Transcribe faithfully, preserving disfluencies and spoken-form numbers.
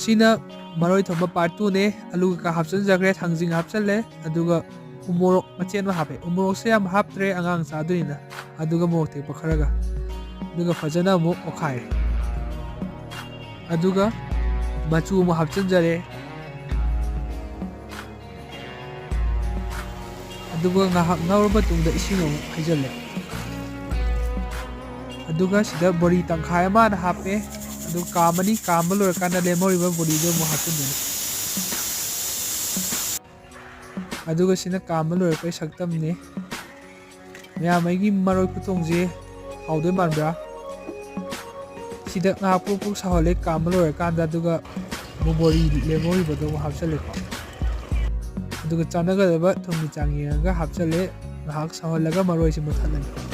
ꯁꯤꯅ ꯃꯔꯣꯏ ꯊꯣꯡꯕ part two ꯅꯦ꯫ ꯑꯂꯨ ꯀꯩꯀꯥ ꯍꯥꯞꯆꯤꯟꯖꯈ꯭ꯔꯦ, ꯊꯥꯡꯖꯤꯡ ꯍꯥꯞꯆꯜꯂꯦ, ꯑꯗꯨꯒ ꯎꯃꯣꯔꯣꯛ ꯃꯆꯦꯠ ꯑꯃ ꯍꯥꯞꯄꯦ꯫ ꯎꯃꯣꯔꯣꯛꯁꯦ ꯌꯥꯝ ꯍꯥꯞꯇ꯭ꯔꯦ, ꯑꯉꯥꯡ ꯆꯥꯗꯣꯏꯅꯤꯅ꯫ ꯑꯗꯨꯒ ꯃꯣꯔꯣꯛ ꯇꯦꯛꯄ ꯈꯔꯒ, ꯑꯗꯨꯒ ꯐꯖꯅ ꯑꯃꯨꯛ ꯑꯣꯠꯈꯥꯏꯔꯦ꯫ ꯑꯗꯨꯒ ꯃꯆꯨ ꯑꯃꯨꯛ ꯍꯥꯞꯆꯤꯟꯖꯔꯦ꯫ ꯑꯗꯨꯒ ꯉꯥꯏꯍꯥꯛ ꯉꯧꯔꯕ ꯃꯇꯨꯡꯗ ꯏꯁꯤꯡ ꯑꯃꯨꯛ ꯍꯩꯖꯤꯜꯂꯦ꯫ ꯑꯗꯨꯒ ꯁꯤꯗ ꯕꯣꯔꯤ ꯇꯪꯈꯥꯏ ꯑꯃ ꯍꯥꯟꯅ ꯍꯥꯞꯄꯦ꯫ ꯑꯗꯨ ꯀꯥꯝꯃꯅꯤ, ꯀꯥꯝꯕ ꯂꯣꯏꯔꯀꯥꯟꯗ ꯂꯦꯝꯍꯧꯔꯤꯕ ꯕꯣꯔꯤꯗꯣ ꯑꯃꯨꯛ ꯍꯥꯞꯆꯤꯟꯗꯣꯏꯅꯤ꯫ ꯑꯗꯨꯒ ꯁꯤꯅ ꯀꯥꯝꯕ ꯂꯣꯏꯔꯛꯄꯩ ꯁꯛꯇꯝꯅꯤ꯫ ꯃꯌꯥꯝ, ꯑꯩꯒꯤ ꯃꯔꯣꯏ ꯈꯨꯊꯣꯡꯁꯦ ꯍꯥꯎꯗꯣꯏ ꯃꯥꯟꯕ꯭ꯔꯥ? ꯁꯤꯗ ꯉꯥꯏꯍꯥꯛ ꯄ꯭ꯔꯣꯛ ꯄ꯭ꯔꯣꯛ ꯁꯥꯎꯍꯜꯂꯦ ꯀꯥꯝꯕ ꯂꯣꯏꯔꯀꯥꯟꯗ, ꯑꯗꯨꯒ ꯕꯣꯔꯤ ꯂꯦꯝꯍꯧꯔꯤꯕꯗꯣ ꯑꯃꯨꯛ ꯍꯥꯞꯆꯜꯂꯦꯀꯣ꯫ ꯑꯗꯨꯒ ꯆꯥꯟꯅꯒꯗꯕ ꯊꯨꯝꯒꯤ ꯆꯥꯡ ꯌꯦꯡꯉꯒ ꯍꯥꯞꯆꯜꯂꯦ꯫ ꯉꯥꯏꯍꯥꯛ ꯁꯧꯍꯜꯂꯒ ꯃꯔꯣꯏꯁꯦ ꯃꯨꯊꯠꯂꯅꯤ꯫